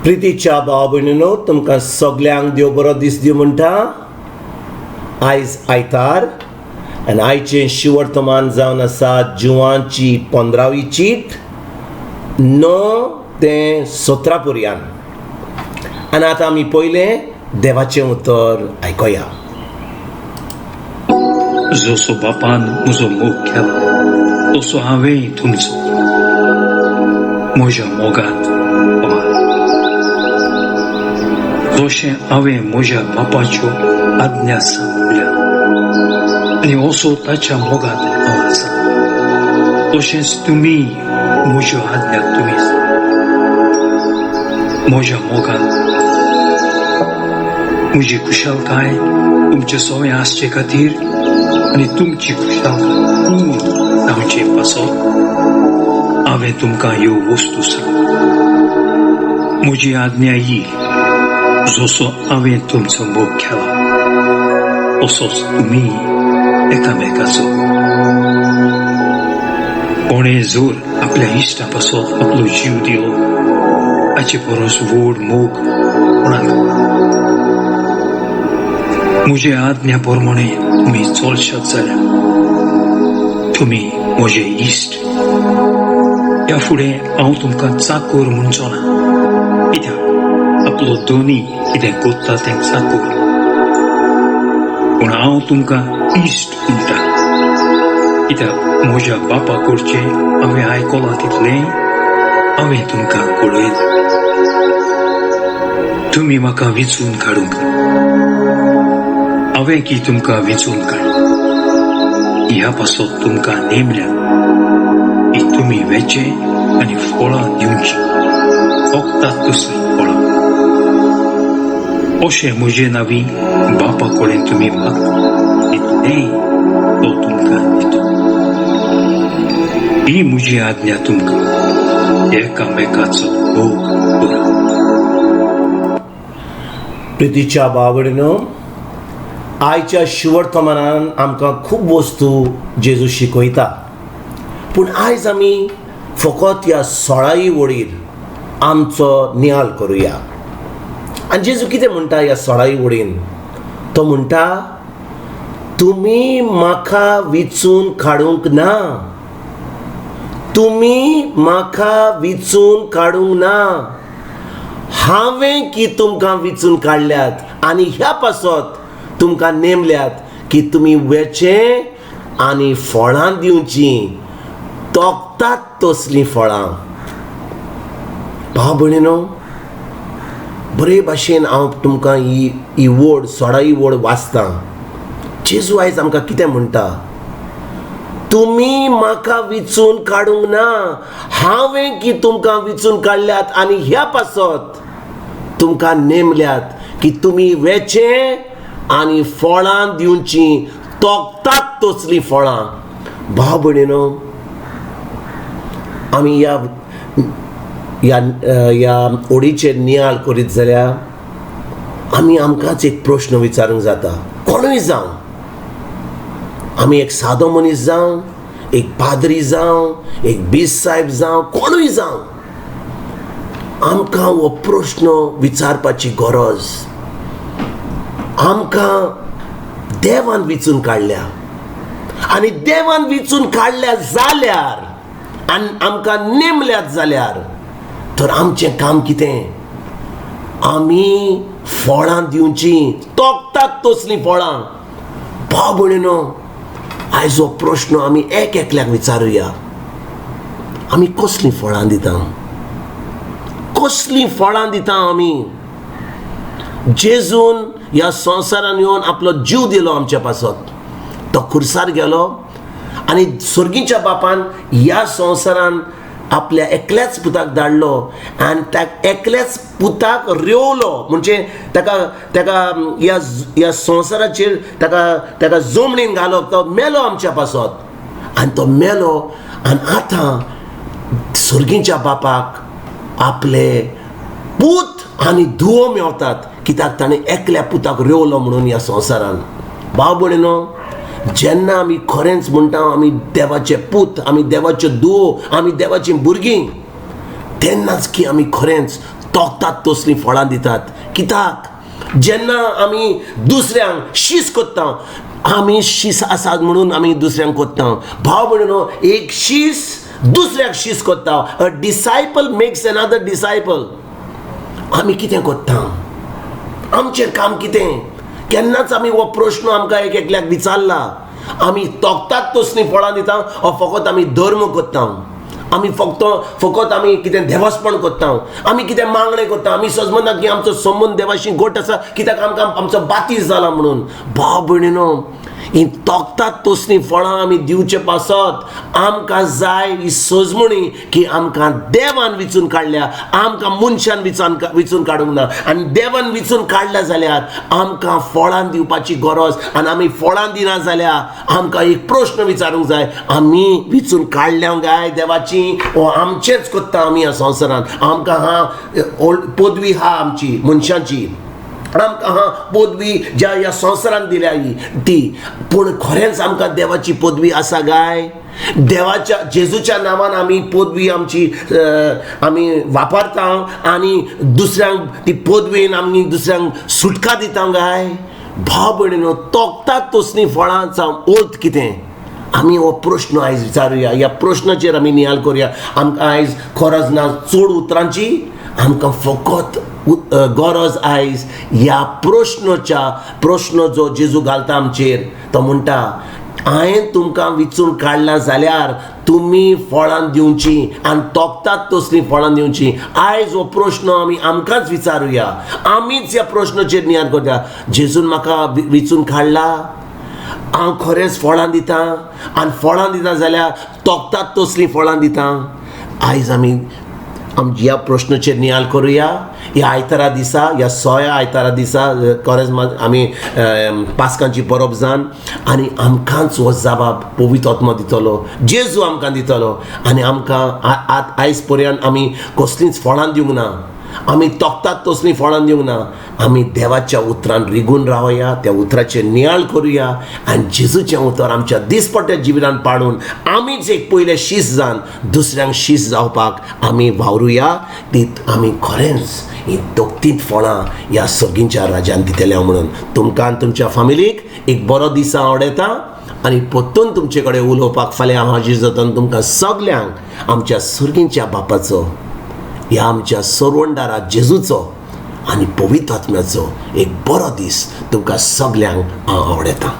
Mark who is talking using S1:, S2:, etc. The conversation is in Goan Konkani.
S1: प्रितीच्या भाव भयणीनो, तुमकां सगल्यांक देव बरो दीस दिवं म्हणटा. आयज आयतार आनी आयचें शिवर्तमान जावन आसा जुवांची 15वी चीट 9 ते 17 पर्यान. आनी आतां आमी पयलें देवाचें उतर आयकोया.
S2: जसो बापान म्हजो मोग केला तसो हांवेंय तुमचो म्हज्या मोगांत पावात. जशें हांवें म्हज्या बापाच्यो आज्ञा सांगल्या आनी असो ताच्या मोगांत हांव आसा, तशेंच तुमी म्हज्यो आज्ञा तुमी म्हज्या मोगांत. म्हजी खुशालकाय तुमचे सवंय आसचे खातीर आनी तुमची खुशालकाय पूर्ण जावचे पासत हांवें तुमकां ह्यो वस्तू सांगल्या. म्हजी आज्ञा ही, जसो हांवें तुमचो मोग केला तसोच तुमी एकामेकाचो. कोणें जर आपल्या इश्टा पासत आपलो जीव दिलो हाचे परस व्हड मोग कोणाक. म्हजे आज्ञा प्रमाणे तुमी चलशात जाल्यार तुमी म्हजे इश्ट. ह्या फुडें हांव तुमकां चाकोर म्हणचो ना, कित्याक आपलो दोनी कितें कोत्ता तें चाकोर, पूण हांव तुमकां इश्ट म्हणटा, कित्याक म्हज्या बापा कडचें हांवें आयकलां तितलें हांवें तुमकां कळयलें. तुमी म्हाका विंचून काडूंक ना, हांवें की तुमकां विंचून काडलें. ह्या पासत तुमकां नेमल्या की तुमी वेचें आनी फळां दिवचीं, फकतात तसलीं फळां. अशें म्हजे नांवी बापा कडेन तुमी मागता तितलेंय तो तुमकां दिता. ही म्हजी आज्ञा तुमकां, एकामेकाचो मोग करात.
S1: प्रितीच्या भाव भयणीनो, आयच्या शिवर्तमानान आमकां खूब वस्तू जेजू शिकयता, पूण आयज आमी फकत ह्या 16 वडीर आमचो नियाल करुया. आनी जेजू कितें म्हणटा ह्या 16 वडीन? तो म्हणटा, तुमी म्हाका विचून काडूंक ना, तुमी म्हाका विचून काडूंक ना, हांवें की तुमकां विचून काडल्यात आनी ह्या पासत तुमकां नेमल्यात की तुमी वेचें आनी फळां दिवचीं, तोखतात तसलीं फळां. भाव भयणीनो, बरे भाशेन हांव तुमकां ही ही वड 16 वड वाचतां. जेजू आयज आमकां कितें म्हणटा? तुमी म्हाका विचून काडूंक ना, हांवें की तुमकां विचून काडल्यात आनी ह्या पासत तुमकां नेमल्यात की तुमी वेचें आनी फळां दिवचीं, तोखतात तसलीं फळां. भाव भयणीनो, आमी ह्या ह्या ह्या ओडीचेर नियाळ करीत जाल्यार आमी आमकांच एक प्रश्न विचारूंक जाता. कोणूय जावं, आमी एक सादो मनीस जावं, एक पाद्री जावं, एक बीस साहेब जावं, कोणूय जावं, आमकां हो प्रश्न विचारपाची गरज. आमकां देवान विचून काडल्या आनी देवान विचून काडल्या जाल्यार आनी आमकां नेमल्यात जाल्यार तर आमचें काम कितें? आमी फळां दिवचीं, तोखतात तसलीं फळां. भाव भयणीनो, आयज हो प्रश्न आमी एक एकल्याक विचारुया, आमी कसलीं फळां दिता? कसलीं फळां दिता आमी? जेजून ह्या संवसारान येवन आपलो जीव दिलो आमच्या पासत. तो खुर्सार गेलो आनी सर्गीच्या बापान ह्या संवसारान आपल्या एकल्याच पुताक धाडलो आनी त्या एकल्याच पुताक रेवलो, म्हणजे ताका ताका ह्या ह्या संवसाराचेर ताका ताका जमनीन घालो. तो मेलो आमच्या पासत आनी तो मेलो आनी आतां सर्गीच्या बापाक आपले पूत आनी धुवो मेवतात, कित्याक ताणें एकल्या पुताक रेवलो म्हणून ह्या संवसारान. भाव भयणीनो, जेन्ना आमी खरेंच म्हणटा आमी देवाचे पूत, आमी देवाच्यो धुवो, आमी देवाचीं भुरगीं, तेन्नाच की आमी खरेंच तोखतात तसलीं फळां दितात. कित्याक जेन्ना आमी दुसऱ्यांक शीस कोत्ता, आमी शीस आसात म्हणून आमी दुसऱ्यांक कोत्ता. भाव भयणीनो, एक शीस दुसऱ्याक शीस कोत्ता. A disciple makes another disciple. आमी कितें कोत्ता? आमचें काम कितें? केन्नाच आमी हो प्रश्न आमकां एक एकल्याक विचारला? आमी तोखतात तसलीं फळां दिता ओ फकत आमी धर्म कोत्ता? आमी फक्त फकत आमी कितें देवस्पण कोत्ता? आमी कितें मागणें कोत्ता? आमी सजमना की आमचो संबंद देवाशी गोट आसा, कित्याक आमकां आमचो बातीस जाला म्हणून. भाव भयणीनो, ही तोखतात तसलीं फळां आमी दिवचे पासत आमकां जाय ही सजमणी की आमकां देवान विचून काडल्या, आमकां मनशान विचून काडूंक ना. आनी देवान विचून काडल्या जाल्यार आमकां फळां दिवपाची गरज, आनी आमी फळां दिना जाल्यार आमकां एक प्रश्न विचारूंक जाय, आमी विचून काडल्या काय देवाची ओ आमचेंच कोत्ता आमी ह्या संवसारांत? आमकां हा पदवी हा आमची मनशाची, आमकां हा पदवी ज्या ह्या संवसारान दिल्या ही ती, पूण खरेंच आमकां देवाची पदवी आसा काय? देवाच्या जेजूच्या नांवान आमी पदवी आमची आमी वापरता आनी दुसऱ्यांक ती पदवेन आमी दुसऱ्यांक सुटका दिता काय? भाव भयणीनो, तोखतात तसलीं फळां जावं अर्थ कितें? आमी हो प्रश्न आयज विचारुया, ह्या प्रश्नाचेर आमी नियाल करुया. आमकां आयज गरज ना चड उतरांची, आमकां फकत गरज आयज ह्या प्रश्नाच्या, प्रश्न जो जेजू घालता आमचेर, तो म्हणटा हांवें तुमकां विचून काडलां जाल्यार तुमी फळां दिवची आनी तोखतात तसलीं फळां दिवची. आयज हो प्रश्न आमी आमकांच विचारुया, आमीच ह्या प्रश्नाचेर नियाळ करया. जेजून म्हाका विचून काडला, हांव खरेंच फळां दितां, आनी फळां दिता जाल्यार तोखतात तसलीं फळां दिता. आयज आमी ह्या प्रश्नाचेर नियाल करुया. ह्या आयतारा दिसा, ह्या सोया आयतारा दिसा कोरेज्मा आमी पास्कांची परब जावन आनी आमकांच हो जबाब पवित्र आत्मो दितलो, जेजू आमकां दितलो. आनी आमकां आयज पर्यंत आमी कसलींच फळां दिवंक ना, आमी तोखतात तसलीं फळां दिवंक ना. आमी देवाच्या उतरान रिगून रावया, त्या उतराचेर नियाळ करुया आनी जेजूचें उतर आमच्या दिसपट्ट्या जिवितान पाडून आमीच एक पयलें शीस जावन दुसऱ्यांक शीस जावपाक आमी वावरुया. ती आमी खरेंच ही तोखतीत फळां ह्या सगळींच्या राज्यान दितले म्हणून तुमकां आनी तुमच्या फामिलीक एक बरो दीस आवडटा. आनी परतून तुमचे कडेन उलोवपाक फाल्यां हांव हाजीर जाता. तुमकां सगल्यांक आमच्या सुर्गींच्या बापाचो, ह्या आमच्या सरवंडारा जेजूचो आनी पवित्र आत्म्याचो एक बरो दीस तुमकां सगल्यांक हांव आवडटा.